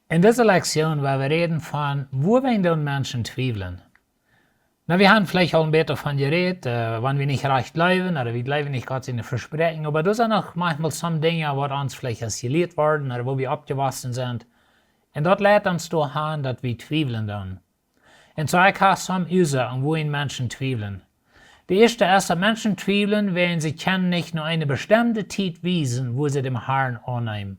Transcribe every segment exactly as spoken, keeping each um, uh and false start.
En dise Lektion woa wie räden von, wuawäajen doonen Menschen twiewlen. Na, wie haben veleicht aul een bät von jerät, äh, wan wie nich rajcht jleewen, ooda wie jleewen nich Gott siene Vespräakjunk, oba doa sent noch maunchmol some Dinja, waut ons veleicht aus jelieet worden, ooda woo wie oppjewossen sent. Un daut leit ons doahan, daut wie twiewlen doonen. Un soo, ekj hab some Uasoaken, wuawäajen Menschen twiewlen. De ieeschte es, daut Menschen twiewlen, wiels see kjennen nich no eene bestemde Tiet wiesen, wua see dän Harn aunnämen.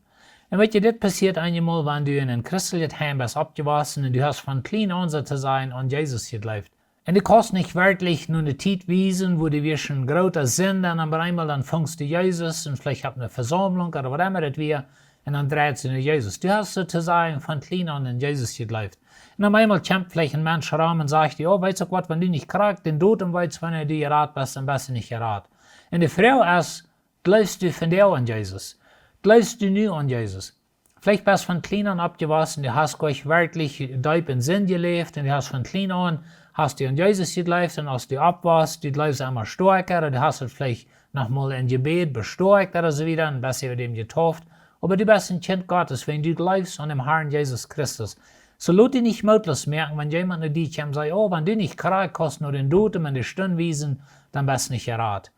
Un weetst, dit passieet eenjemol, wan du en een christeljet Heim best oppjewossen un du hast von kjlien aun, soo to sajen, aun Jesus jejleeft. Un du kaust nich werkjlich no eene Tiet wiesen, wua du wieescht een groota Sinda, un dan opp eemol dan fungst du Jesus, un veleicht opp eene Vesaumlunk ooda waut emma daut wia, un dan dreist du no Jesus. Du hast, soo to sajen, von kjlien aun aun Jesus jejleeft. Un opp eemol kjemt veleicht een Mensch rom un sajcht: "Jo, weetst uk waut, wan du nich krakjt dän Datum weetst, wanea du jerat best, dan best du nich jerat." Un de Froag es: Jleefst du vondoag aun Jesus? Jleefst du nu aun Jesus? Veleicht best von kjlien aun oppjewossen, du hast goanich werkjlich deep en Sind jeläft un du hast von kjlien aun, hast du aun Jesus jejleeft un aus du oppwosst, du jleefst emma stoakja, du hast et veleicht noch mol em Jebäd bestoakjt ooda soo wieda un best äwa däm jetauft, oba du best een Kjint Gottes, wan du jleefst aun dän Harn Jesus Christus. Soo lot die nich mootloos moaken, wan jemaunt no die kjemt un sajcht: "Oh, wan du nich krakjt kaust no dän Datum un de Stund wiesen, dan best nich jerat."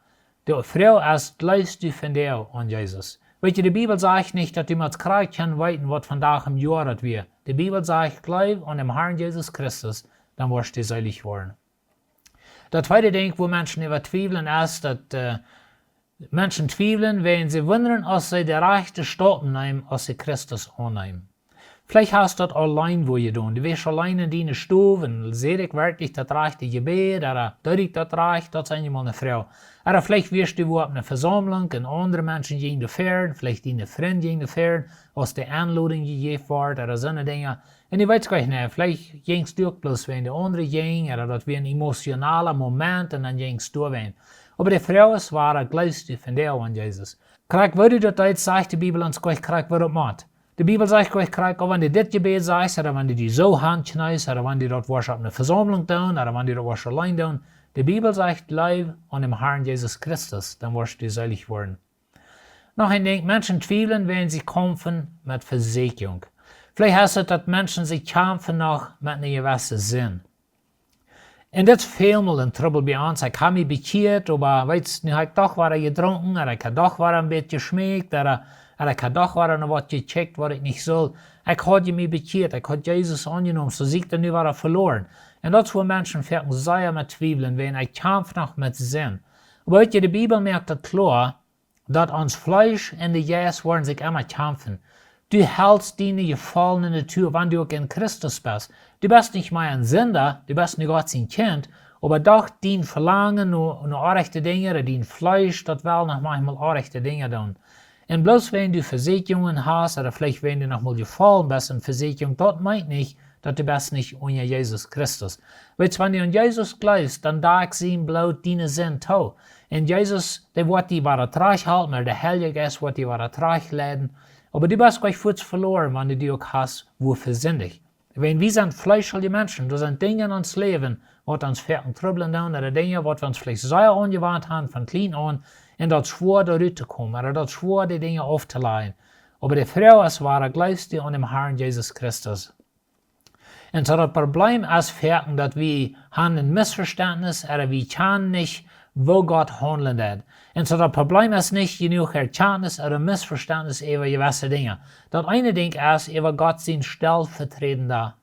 De Froag es: Jleefst du vondoag aun Jesus? Weetst, de Bibel sajcht nich, daut du motst krakjt kjennen weeten, waut vondoag em Joa daut wia. De Bibel sajcht: "Jleew aun dän Harn Jesus Christus, dan woascht du seelich woaren." Daut tweede Dinkj, wua Menschen äwa twiewlen, es, daut, äh, Menschen twiewlen, wiels see wundren, aus see de rajchte Staupen nämen, aus see Christus aunnemen. Veleicht hast du daut auleen wua jedonen. Du best auleen en diene Stow un sätst: "Ekj woa werkjlich daut rajchte Jebäd, ooda doo ekj daut rajcht?" Daut es eenjemol eene Froag. Ooda veleicht wieescht du wua opp eene Vesaumlunk un aundre Menschen jinjen doa väaren, veleicht diene Frind jinjen doa väaren, aus de Enlodunk jejäft wort, ooda soone Dinja. Un du weetst goanich, nä, veleicht jinjst du uk bloos wäajen de aundre jinjen, ooda daut wia een emotionala Moment un dan jinjst du wäajen. Oba de Froag es: Wuawäajen jleefst du vondoag aun Jesus? Krakjt woo du daut deist, sajcht de Bibel ons goanich krakjt, woo daut mott. De Bibel sajcht goanich krakjt, wan du dit Jebäd sajchst, ooda wan du die soo hankjneest, ooda wan du daut woascht opp eene Vesaumlunk doonen, ooda wan du daut woascht auleen doonen. De Bibel sajcht: "Jleew aun dän Harn Jesus Christus, dan woascht du seelich woaren." Noch een Dinkj, Menschen twiewlen, wiels see kjamfen met Vesieekjunk. Veleicht es et, daut Menschen, see kjamfen noch met eene jewesse Sind. Un dit es välmol een Trubbel bie ons. Ekj hab mie bekjieet, oba weetst, nu hab ekj doch wada jedrunken, ooda ekj hab doch wada een bät jeschmäakt, ooda, ooda ekj hab doch wada no waut jekjikjt, waut ekj nich sull. Ekj haud mie bekjieet, ekj haud Jesus aunjenomen, soo sie ekj dan nu wada veloaren. Un daut es, wua Menschen foaken sea met twiewlen, wiels ekj kjamf noch met Sind. Oba weetst, de Bibel moakt daut kloa, daut ons Fleesch un de Jeist woaren sikj emma kjamfen. Du helst diene jefollne Natua, wan du uk en Christus best. Du best nich mea een Sinda, du best nu Gott sien Kjint, oba doch dien Velangen no, no orrajchte Dinja, dien Fleesch, daut well noch maunchmol orrajchte Dinja doonen. Un bloos wan du Vesieekjungen hast, ooda veleicht wan du noch mol jefollen best en Vesieekjunk, daut meent nich, daut du best nich unja Jesus Christus. Weetst, wan du aun Jesus jleefst, dan dakt sien Bloot diene Sind too. Un Jesus, dee woat die wada trigjhoolen, ooda de Heilje Jeist woat die wada trigjleiden. Oba du best goanich fuaz veloaren, wan du die uk hast wua vesindicht. Wan wie sent fleeschelje Menschen, doa sent Dinja en ons Läwen, waut ons foaken trubblen doonen, ooda Dinja, waut wie ons veleicht sea aunjewant haben von kjlien aun, un daut es schwoa doa rut to komen, ooda daut es schwoa de Dinja auftoläajen. Oba de Froag es: Wuawäajen jleefst du aun dän Harn Jesus Christus? Un soo daut Problem es foaken, daut wie haben een Missvestentnis, ooda wie kjanen nich, woo Gott haundlen deit. Un soo daut Problem es nich jenuach Erkjantnis ooda Missvestentnis äwa jewesse Dinja. Daut eene Dinkj es äwa Gott sien stellvertretenda,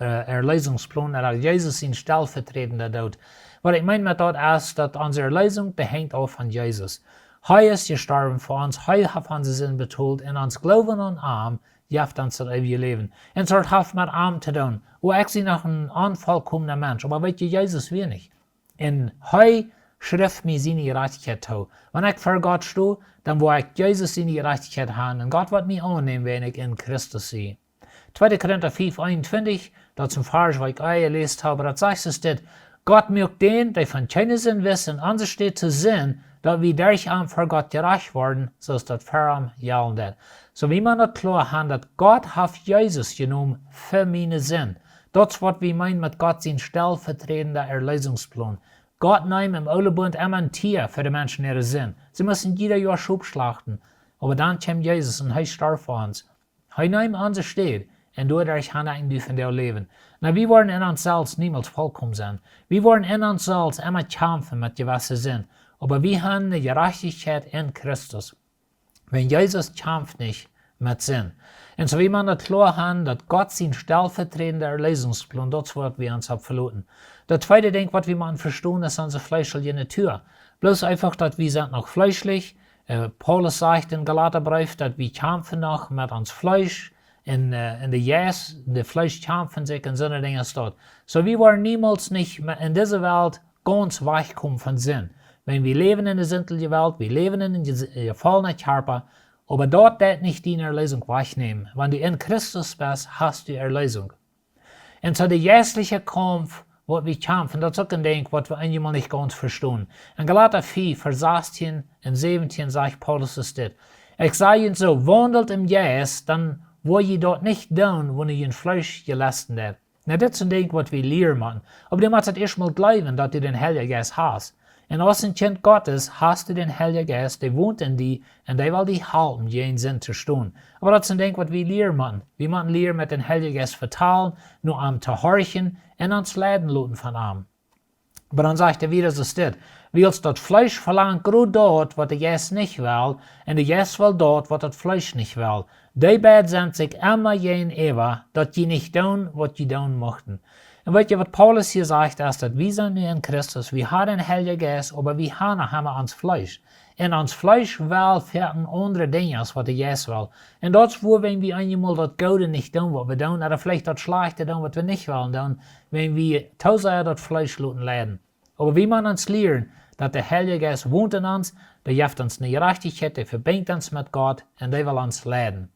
äh, Erlösungsplan, ooda Jesus sien stellvertretenda Doot. Waut ekj meen met daut es, daut onse Erlösung, dee henjt auf von Jesus. Hee es jestorwen fa ons, hee haft onse Sind betolt, un ons Gloowen aun am jeft ons daut eewje Läwen. Un soo daut haft met am to doonen. Oba ekj sie noch een onvolkomna Mensch, oba weetst, Jesus wia nich. Un hee schrift mie siene Jerajchtichkjeit too. Wan ekj ver Gott sto, dan woa ekj Jesus siene Jerajchtichkjeit haben. Un Gott woat mie aunnämen, wan ekj en Christus sie. Tweede Korinta fiew eenuntwintich, daut es een Varsch, waut ekj ea jeläst hab, daut sajcht soo dit: Gott muak dän, dee von kjeene Sind wist, en onse Städ to Sind, daut wie derch am ver Gott jerajcht woaren, soo aus daut ver am jellen deit. Soo wie motten daut kloa haben, daut Gott haft Jesus jenomen fa miene Sind. Daut es waut wie meenen met Gott sien stellvertretenda Erlösungsplan. Gott neem em oolen Bunt emma een Tia fa de Menschen äare Sind. See musten jieda Joa Schop schlachten. Oba dan kjeem Jesus un hee storf fa ons. Hee neem onse Städ. un doaderch han ekj en Läwen. Na, wie woaren en ons selfst niemols volkomen sennen. Wie woaren en ons selfst emma kjamfen met jewesse Sind. Oba wie han de Jerajchtichkjeit en Christus. Wan Jesus kjamft nich met Sind. Un soo wie maun daut kloa han, daut Gott sien stellvertretender Erlösungsplon, daut es waut wie ons opp veloten. Daut tweede Dinkj, waut wie motten vestonen, es onse fleeschelje Natua. Bloos eefach, daut wie sent noch fleeschlich. Äh, Paulus sajcht em Galatabreef, daut wie kjamfen noch met ons Fleesch, en, äh, en de Jeist, de Fleesch kjamft sikj un soone Dinja es daut. Soo, wie woaren niemols nich mea en dise Welt gaunz wajchkomen von Sind. Wan wie läwen en de sintliche Welt, wie läwen en een jes-, jefollna Kjarpa, oba daut deit nich diene Erlösung wajchnämen. Wan du en Christus best, hast du Erlösung. Un soo de jeistliche Kaumf, waut wie kjamfen, daut es uk een Dinkj, waut wie eenjemol nich gaunz vestonen. En Galata fief, Varsch sastieen un säwentieen sajcht Paulus es dit: "Ekj saj junt soo, waundelt em Jeist, dan woa jie daut nich doonen, waut jun Fleesch jelesten deit." Na, dit es een Dinkj, waut wie lieren motten. Oba du motst daut ieescht mol jleewen, daut du dän Heiljen Jeist hast. Un aus een Kjint Gottes hast du dän Heiljen Jeist, dee wont en die un dee well die halpen, jäajen Sind to stonen. Oba daut es een Dinkj, waut wie lieren motten. Wie motten lieren met dän Heiljen Jeist vetalen, no am to horchen un ons leiden loten von am. Oba dan sajcht hee wieda soo dit: "Wiels daut Fleesch velangt krakjt daut, waut de Jeist nich well, un de Jeist well daut, waut daut Fleesch nich well. Dee beid sent sikj emma jäajenäwa, daut jie nich doonen, waut jie doonen muchten." Un weet jie, waut Paulus hia sajcht, es daut wie sent nu en Christus, wie han dän Heiljen Jeist, oba wie han noch emma ons Fleesch. Un ons Fleesch well foaken aundre Dinja aus waut de Jeist well. Un daut es wuarom wie eenjemol daut Goode nich doonen, waut wie doonen, ooda veleicht daut Schlajchte doonen, waut wie nich wellen doonen, wan wie too sea daut Fleesch loten leiden. Oba wie motten ons lieren, daut de Heilje Jeist wont en ons, dee jeft ons ne Jerajchtichkjeit, dee vebinjt ons met Gott un dee well ons leiden.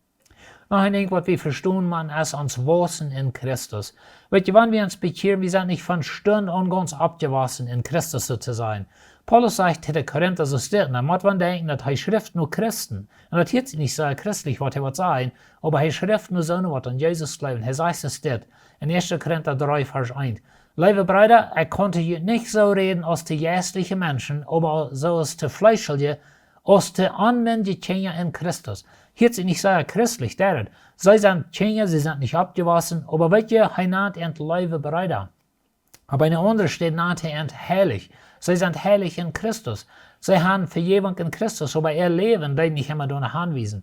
Noch een Dinkj, waut wie vestonen motten, es ons Waussen en Christus. Weet jie, wan wie ons bekjieren, wie sent nich von Stund aun gaunz oppjewossen en Christus, soo to sajen. Paulus sajcht to de Korinta soo dit, un dan mott eena denkjen, daut hee schrift no Christen. Un daut hieet sikj nich soo christlich, waut hee woat sajen, oba hee schrift no soone, waut aun Jesus jleewen. Hee sajcht soo dit en ieeschte Korinta dree, Varsch eent: "Leewe Breeda, ekj kunn to junt nich soo räden aus to jeistliche Menschen, oba soo aus to fleeschelje, aus to onmindje Kjinja en Christus." Hieet sikj nich soo christlich, deit et. See sent Kjinja, see sent nich oppjewossen, oba weet jie, hee nant an leewe Breeda. Opp eene aundre Städ nant hee an heilich. See sent heilich en Christus. See han Vejäwunk en Christus, oba äa Läwen deed nich emma doano hanwiesen.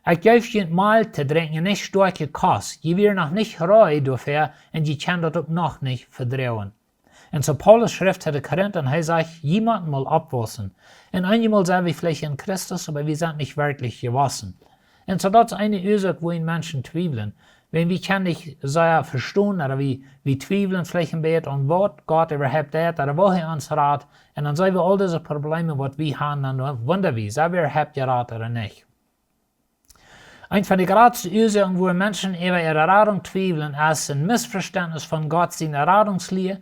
"Ekj jeef junt Malkj to drinkjen, nich stoakje Kost. Jie wieren noch nich reed doafäa un jie kjennen daut uk noch nich vedroagen." Un soo Paulus schrift to de Korinta un hee sajcht, jie motten mol oppwaussen. Un eenjemol sent wie veleicht en Christus, oba wie sent nich werkjlich jewossen. Un soo daut es eene Uasoak, wuarom Menschen twiewlen. Wan wie kjennen nich soo vestonen, ooda wie, wie twiewlen veleicht een bät aun waut Gott äwahaupt deit, ooda woo hee ons rat, un dan seene wie aul dise Probleme, waut wie han, dan wundren wie, sent wie äwahaupt jerat ooda nich? Eent von de jratste Uasoaken, wua Menschen äwa äare Radunk twiewlen, es een Missvestentnis von Gott siene Radungslia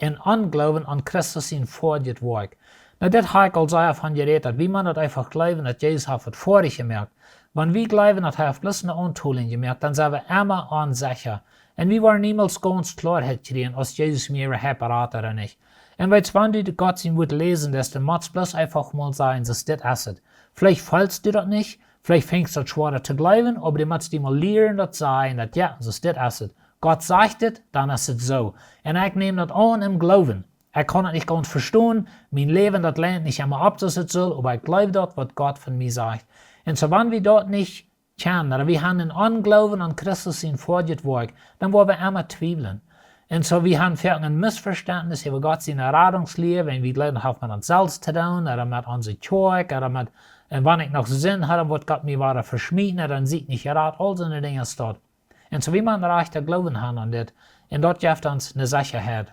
un Ongloowen aun Christus sien foadjet Woakj. Nu, dit ha ekj aul sea von jerät, daut wie motten daut eefach jleewen, daut Jesus haft daut foadich jemoakt. Wan wie jleewen, daut hee haft bloos ne Auntolunk jemoakt, dan sent wie emma onsecha. Un wie woaren niemols gaunz Kloarheit kjrieen, aus Jesus mie äwahaupt rat ooda nich. Un weetst, wan du Gott sien Wuat läsen deist, dan motst bloos eefach mol sajen, soo dit es et. Veleicht feelst du daut nich, veleicht finjst daut schwoa to jleewen, oba du motst die mol lieren daut sajen, daut jo, soo dit es et. Gott sajcht et, dan es et soo. Un ekj näm daut aun em Gloowen. Ekj kaun daut nich gaunz vestonen, mien Läwen, daut leint nich emma opp, soo aus et sull, oba ekj jleew daut, waut Gott von mie sajcht. Un soo, wan wie daut nich kjennen, ooda wie han een Ongloowen aun Christus sien foadjet Woakj, dan woa wie emma twiewlen. Un soo, wie han foaken een Missvestentnis äwa Gott siene Radungslia, wan wie jleewen, daut haft met ons selfst to doonen, ooda met onse Kjoakj, ooda met, un wan ekj noch Sind ha, dan woat Gott mie wada veschmieten, ooda dan sie ekj nich jerat, aul soone Dinja es daut. Un soo, wie motten rajchten Gloowen han aun dit, un daut jeft ons ne Sechaheit.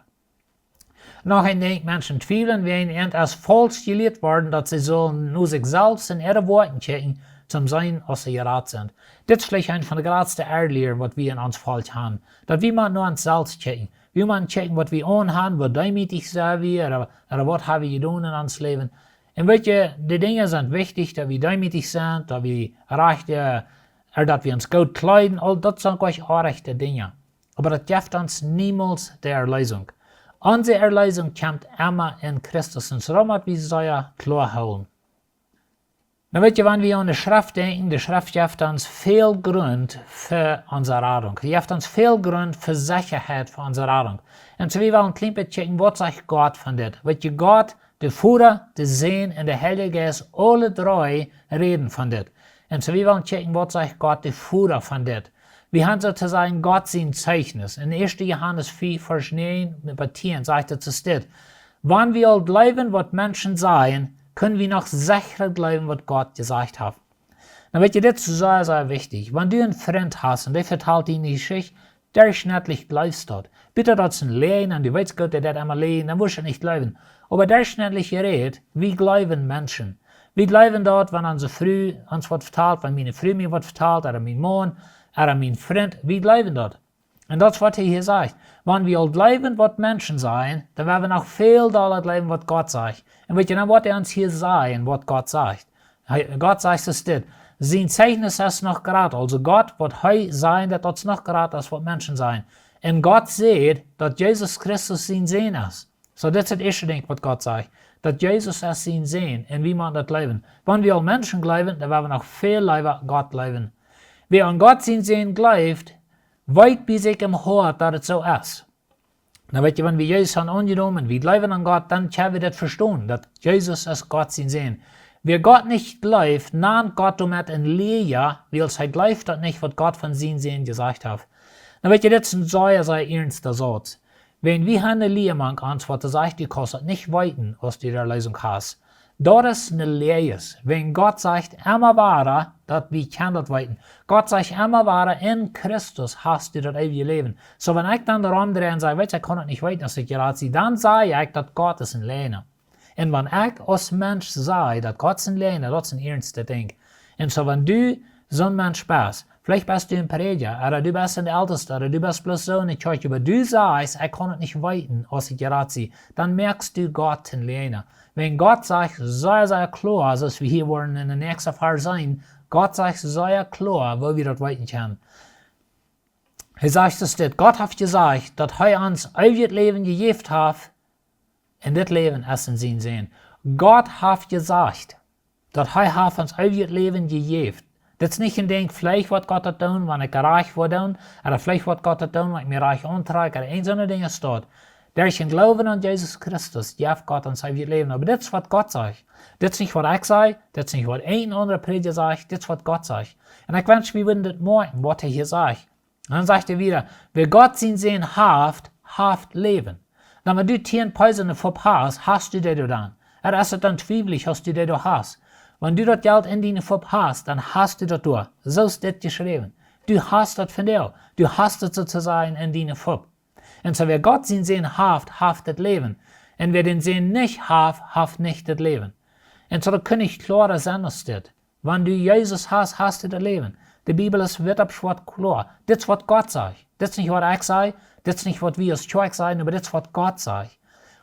Noch een Dinkj, Menschen twiewlen, wäajen an es faulsch jelieet worden, daut see sullen no sikj selfst un äare Woakjen kjikjen, toom seenen, aus see jerat sent. Dit es veleicht eent von de jratste Errlieren, waut wie en ons Volkj han. Daut wie mau no ons selfst kjikjen. Wie mau kjikjen, waut wie aun han, woo deemootich sent wie, ooda, ooda waut ha wie jedonen en ons Läwen. Un weetst, dee Dinja sent wichtich, daut wie deemootich sent, daut wie rajcht, äh, ooda daut wie ons goot kjleeden, aul daut sent goot oaje Dinja. Oba daut jeft ons niemols de Erlösung. Onse Erlösung kjemt emma en Christus. Un soo mott wie sea kloa hoolen. Nu weet jie, wan wie aun de Schreft denkjen, de Schreft jeft ons väl Grunt fa onse Radunk. Dee jeft ons väl Grunt fa Sechaheit fa onse Radunk. Un soo wie wellen een kjlien bät kjikjen, waut sajcht Gott von dit? Weet jie, Gott, de Voda, de Sän un de Heilje Jeist, aule dree räden von dit. Un soo wie wellen kjikjen, waut sajcht Gott, de Voda, von dit? Wie haben soo to sajen Gott sien Zeichnis. En ieeschte Johanes vea, Varsch näajen bat tieen sajcht et soo dit: Wan wie aul jleewen, waut Menschen sajen, kjenn wie noch sechra jleewen, waut Gott jesajcht haft. Nu weet jie, dit es sea, sea wichtich. Wan du een Frint hast un dee vetalt die eene Jeschicht, derchschnittlich jleefst daut. Bitte, daut es eene Läajen un du weetst goot, dee deit emma läajen, dan wurscht du nich jleewen. Oba derchschnittlich jerät, wie jleewen Menschen. Wie jleewen daut, wan onse Fru ons waut vetalt, wan miene Fru mie waut vetalt, ooda mien Maun, ooda mien Frint, wie jleewen daut. Un daut es, waut hee hia sajcht. Wan wie aul jleewen, waut Menschen sajen, dan woa wie noch väl dolla jleewen, waut Gott sajcht. Un weet jie, dan woat hee ons hia sajen, waut Gott sajcht. Hee, Gott sajcht es dit: Sien Zeichnis es noch jrata. Aulsoo Gott, waut hee sajcht, daut es noch jrata aus waut Menschen sajen. Un Gott sajcht, daut Jesus Christus sien Sän es. Soo, dit es daut ieeschte Dinkj, waut Gott sajcht. Daut Jesus es sien Sän. Un wie motten daut jleewen. Wan wie aul Menschen jleewen, dan woa wie noch väl leewa Gott jleewen. Wäa aun Gott sien Sän jleeft, weet bie sikj em Hoat, daut et soo es. Nu weet jie, wan wie Jesus haben aunjenomen, wie jleewen aun Gott, dan kjenn wie daut vestonen, daut Jesus es Gott sien Sän. Wäa Gott nich jleeft, nant Gott doamet een Läaja, wiels hee jleeft daut nich, waut Gott von sien Sän jesajcht haft. Nu weet jie, dit es een sea, sea iernsta Sauz. Wan wie haben eene Läaja mank ons, waut sajcht, du kaust daut nich weeten, aus du de Erlösung hast. Daut es eene Läajes. Wan Gott sajcht emma wada, daut wie kjennen daut weeten. Gott sajcht emma wada, en Christus hast du daut eewje Läwen. Soo, wan ekj dan doarom drei un saj, weetst, ekj kaun daut nich weeten, aus ekj jrata sie, dan saj ekj, daut Gott es een Läajna. Un wan ekj aus Mensch saj, daut Gott es een Läajna, daut es een iernsta Dinkj. Un soo, wan du soon Mensch best, veleicht best du een Prädja, ooda du best een Eltesta, ooda du best bloos soo enne Kjoakj, oba du sajchst, ekj kaun daut nich weeten, aus ekj jrata sie, dan moakst du Gott een Läajna. Wan Gott sajcht sea, sea kloa, soo aus wie hia woaren en de näakjste Varsch seenen, Gott sajcht sea kloa, woo wie daut weeten kjennen. Hee sajcht es dit: Gott haft jesajcht, daut hee ons eewjet Läwen jejäft haft, un dit Läwen es en sien Sän. Gott haft jesajcht, daut hee haft ons eewjet Läwen jejäft. Dit es nich een Dinkj, veleicht woat Gott daut doonen, wan ekj rajcht woa doonen, ooda veleicht woat Gott daut doonen, wan ekj mie rajcht auntrakj, ooda een soone Dinja es daut. Derch een Gloowen aun Jesus Christus jeft Gott ons eewjet Läwen. Oba dit es, waut Gott sajcht. Dit es nich, waut ekj saj, dit es nich, waut een aundra Prädja sajcht, dit es, waut Gott sajcht. Un ekj wensch, wie wudden dit moakjen, waut hee hia sajcht. Un dan sajcht hee wada: Wäa Gott sien Sän haft, haft Läwen. Dan, wan du tieen Pesos enne Fupp hast, hast du dee doa dan? Ooda es et dan twiewlich, aus du dee doa hast? Wan du daut Jelt en diene Fupp hast, dan hast du daut doa. Soo es dit jeschräwen. Du hast daut vondoag. Du hast et soo to sajen en diene Fupp. Un soo, wäa Gott sien Sän haft, haft daut Läwen. Un wäa dän Sän nich haft, haft nich daut Läwen. Un soo, daut kaun nich kloara sennen aus dit. Wan du Jesus hast, hast du daut Läwen. De Bibel es witt opp schwoat kloa. Dit es, waut Gott sajcht. Dit es nich, waut ekj saj, dit es nich, waut wie aus Kjoakj sajen, oba dit es, waut Gott sajcht.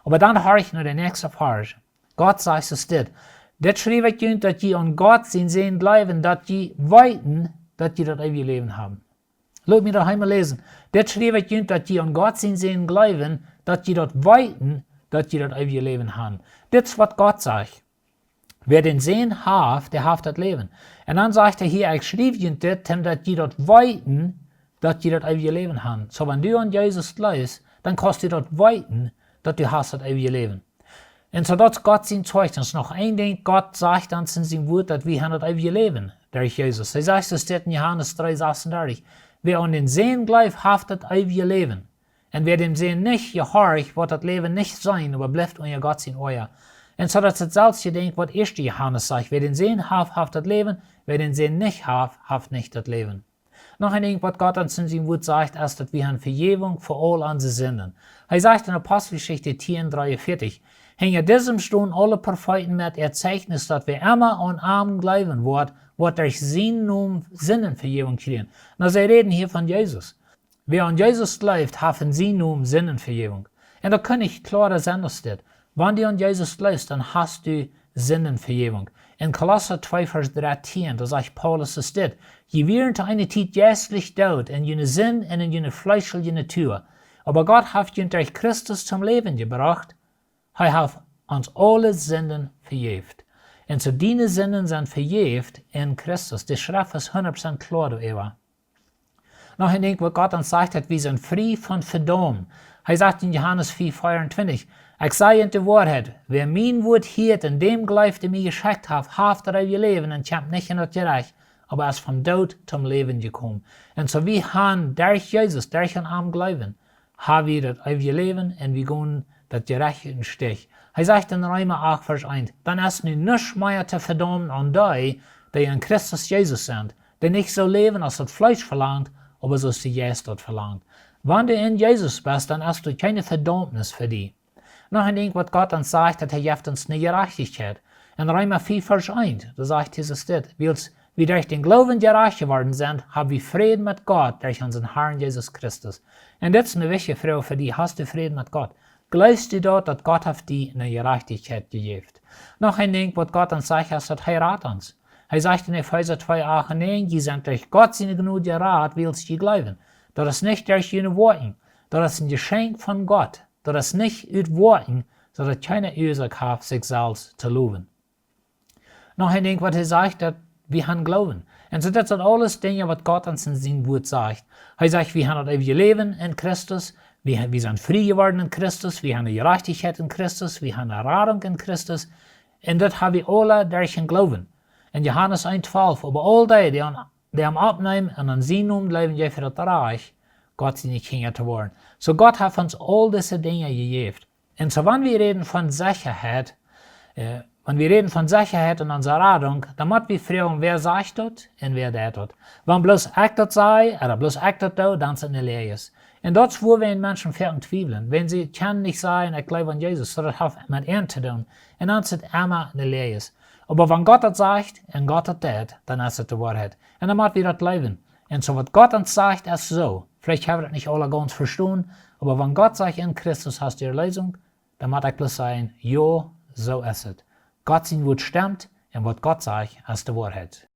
Oba dan horch no de näakjste Varsch. Gott sajcht es dit: Dit schriew ekj junt, daut jie aun Gott sien Sän jleewen, daut jie weeten, daut jie daut eewje Läwen haben. Lot mie daut eemol läsen. Dit schriew ekj junt, daut jie aun Gott sien Sän jleewen, daut jie daut weeten, daut jie daut eewje Läwen haben. Dit es, waut Gott sajcht. Wäa dän Sän haft, dee haft daut Läwen. Un dan sajcht hee hia: Ekj schriew junt dit, om daut jie daut weeten, daut jie daut eewje Läwen haben. Soo, wan du aun Jesus jleefst, dan kaust du daut weeten, daut du hast daut eewje Läwen. Un soo, daut es Gott sien Zeichnis. Noch een Dinkj, Gott sajcht ons en sien Wuat, daut wie haben daut eewje Läwen derch Jesus. Hee sajcht, soo steit en Johanes dree sasundartich: Wäa aun dän Sän jleeft, haft daut eewje Läwen. Un wäa dän Sän nich jehorcht, woat daut Läwen nich seenen, oba blift unja Gott sien Oaja. Un soo, daut es daut selwje Dinkj, waut ieeschte Johanes sajcht: Wäa dän Sän haft, haft daut Läwen. Wäa dän Sän nich haft, haft nich daut Läwen. Noch een Dinkj, waut Gott ons en sien Wuat sajcht, es, daut wie haben Vejäwunk fa aul onse Sinden. Hee sajcht en Aposteljeschicht tieen dreeunvieetich: Hinja disem stonen aule Profeeten met äa Zeichnis, daut wäa emma aun am jleewen woat, woat derch sienen Nomen Sindenvejäwunk kjrieen. Nu, see räden hia von Jesus. Wäa aun Jesus jleeft, haft en sienen Nomen Sindenvejäwunk. Un daut kaun nich kloara sennen aus dit. Wan du aun Jesus jleefst, dan hast du Sindenvejäwunk. En Kolossa twee Varsch dartieen, doa sajcht Paulus es dit: Jie wieren to eene Tiet jeistlich doot en june Sind un en june fleeschelje Natua. Oba Gott haft junt derch Christus toom Läwen jebrocht. Hee haft ons aule Sinden vejäft. Un soo diene Sinden sent vejäft en Christus. De Schreft es hundat Prozent kloa doaräwa. Noch een Dinkj, waut Gott ons sajcht, daut wie sent frie von Vedaumen. Hee sajcht en Johanes vea veeauntwintich: Ekj saj junt de Woarheit, wäa mien Wuat hieet un däm jleeft, dee mie jeschekjt haft, haft daut eewje Läwen un kjemt nich en daut Jerecht, oba es vom Doot toom Läwen jekomen. Un soo wie han derch Jesus, derch aun am jleewen, ha wie daut eewje Läwen un wie gonen daut Jerecht ut dän Stich. Hee sajcht en Reema acht Varsch eent: Dan es nu nuscht mea to vedaumen aun dee, dee en Christus Jesus sent, dee nich soo läwen aus daut Fleesch velangt, oba soo aus de Jeist daut velangt. Wan du en Jesus best, dan es doa kjeene Vedaumnis fa die. Noch een Dinkj, waut Gott ons sajcht, daut hee jeft ons ne Jerajchtichkjeit. En Reema vea Varsch eent, doa sajcht Jesus dit: Wiels wie derch dän Gloowen jerajcht jeworden sent, hab wie Fräd met Gott derch onsen Harn Jesus Christus. Un dit es ne wichtje Froag fa die: Hast du Fräd met Gott? Jleefst du daut, daut Gott haft die ne Jerajchtichkjeit jejäft? Noch een Dinkj, waut Gott ons sajcht, es, daut hee rat ons. Hee sajcht en Efeesa twee acht un näajen: Jie sent derch Gott siene Jnod jerat, wiels jie jleewen. Daut es nich derch june Woakjen. Daut es een Jeschenkj von Gott. Daut es nich ut Woakjen, soo daut kjeena Uasoak haft, sikj selfst to lowen. Noch een Dinkj, waut hee sajcht, daut wie han Gloowen. Un soo, daut sent aules Dinja, waut Gott ons en sien Wuat sajcht. Hee sajcht, wie han daut eewje Läwen en Christus, wie, wie sent frie jeworden en Christus, wie han de Jerajchtichkjeit en Christus, wie han de Radunk en Christus. Un daut ha wie aula derch dän Gloowen. En Johanes eent twalf: Oba aul dee, dee aun, dee am oppneemen un aun sienen Nomen jleewen, jeef hee daut Rajcht, Gott siene Kjinja to woaren. Soo Gott haft ons aul dise Dinja jejäft. Un soo, wan wie räden von Sechaheit, äh, wan wie räden von Sechaheit en onse Radunk, dan mott wie froagen, wäa sajcht daut un wäa deit daut? Wan bloos ekj daut saj, ooda bloos ekj daut doo, dan es et ne Läajes. Un daut es, wua wie en Menschen foaken twiewlen, wan see kjennen nich sajen: Ekj jleew aun Jesus, soo daut haft met an to doonen. Un dan es et emma ne Läajes. Oba wan Gott daut sajcht un Gott daut deit, dan es et de Woarheit. Un dan mott wie daut jleewen. Un soo waut Gott ons sajcht, es soo. Veleicht hab wie daut nich aula gaunz vestonen, oba wan Gott sajcht: En Christus hast du Erlösung, dan mott ekj bloos sajen: Jo, soo es et. Gott sien Wuat stemt, un waut Gott sajcht, es de Woarheit.